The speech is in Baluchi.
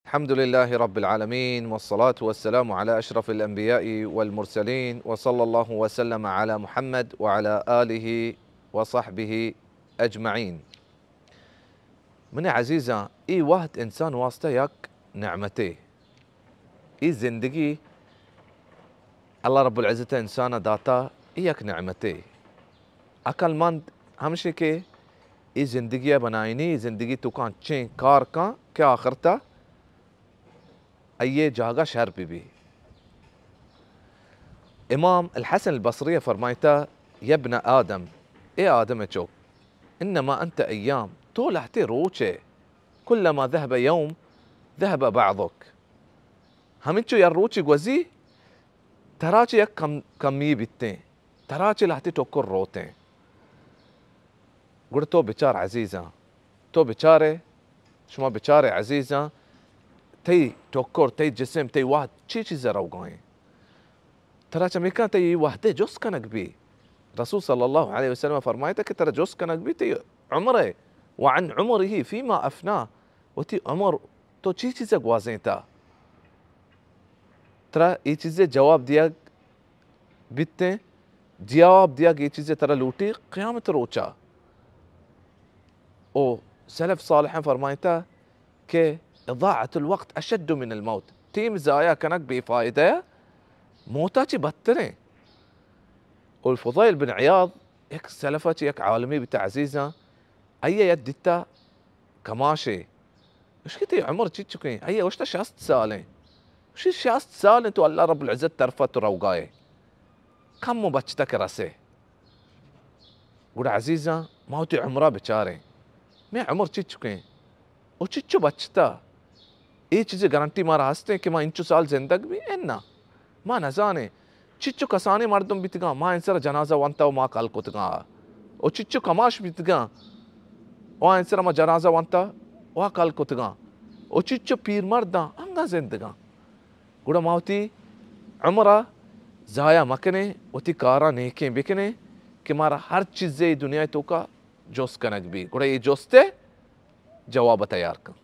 الحمد لله رب العالمين، والصلاة والسلام على أشرف الأنبياء والمرسلين، وصلى الله وسلم على محمد وعلى آله وصحبه أجمعين. منی عزیزاں، اے وہد انسان واسطہ یک نعمتے۔ اے زندگی اللہ رب العزت انسان ءَ داتا، اے یک نعمتے۔ عقل مند ہمشی کہ اے زندگی ءَ بنائینی، اے زندگی توکا انچیں کار کن کہ آخرتا آئی ءِ جاگہ شر بہ بی۔ امام الحسن البصری ءَ فرمائتا، یا ابن آدم، اے آدم ءِ چک، انما انت ایام، تو لہتے روچ ئے، کلما ذهب یوم ذهب بعضک، ہمینچو یک روچے گوزی، ترا چہ یک کم، کمی بیتیں، ترا چہ لہتے ٹکر روتیں۔ گڑا تو بچار عزیزاں، تو بچارے، شما بچارے عزیزاں، تئی ٹکر، تئی جسم، تئی وہد چی چیز ءَ روگائیں؟ ترا چمیکاں تئی وہدے جست کنگ بی۔ رسول صلی اللہ علیہ وسلم فرمائتا کہ ترا جست کنگ بی تئی عمر ءَ، وعن عمره فيما أفناه، وتی عمر تو چی چیز ءَ گوازینتا؟ ترا اے چیز ءِ جواب دیگ بیتیں، جواب دیگ اے چیز ءِ ترا لوٹی قیامت روچا۔ او سلف صالحاں فرمائتا کہ اضاعة الوقت اشد من الموت، ٹیم ضائع کنگ بے فائدہ ءَ موتا چہ بدتریں۔ او فضیل بن عیاض یک سلف ءَ چہ یک عالمے بیتا عزیزاں، آئی ءَ یک دیتا کماشے۔ گوشتی، تئی عمر چچکیں؟ آئی ءَ گوشتا، شست سال ایں۔ گوشتی، شست سال ایں تو اللہ رب العزت طرفا تو روگائے، کم و بچتا کہ رسے۔ گڑا عزیزاں، ما وتی عمرا بچاریں، مئے عمر چچکیں؟ او چچو بچتا؟ اے چیزے گارنٹی مارا ہستیں کہ ما انچو سال زندگ بیں؟ اناں، ما نزانیں۔ چچو کسانیں مردم بیتگاں، ما انسرا جنازہ ونتا و ما کل کتگاں۔ او چچو کماش بیتگاں، و انسرا ما جنازہ ونتا و کل کتگاں۔ او چچو پیرمرداں، انگا زندگاں۔ گڑا ما وتی عمرا ضائع مکنیں، وتی کاراں نیکیں بکنیں کہ مارا ہر چیزے دنیا توکا جست کنگ بی۔ گڑا اے جستے جواب تیار کن۔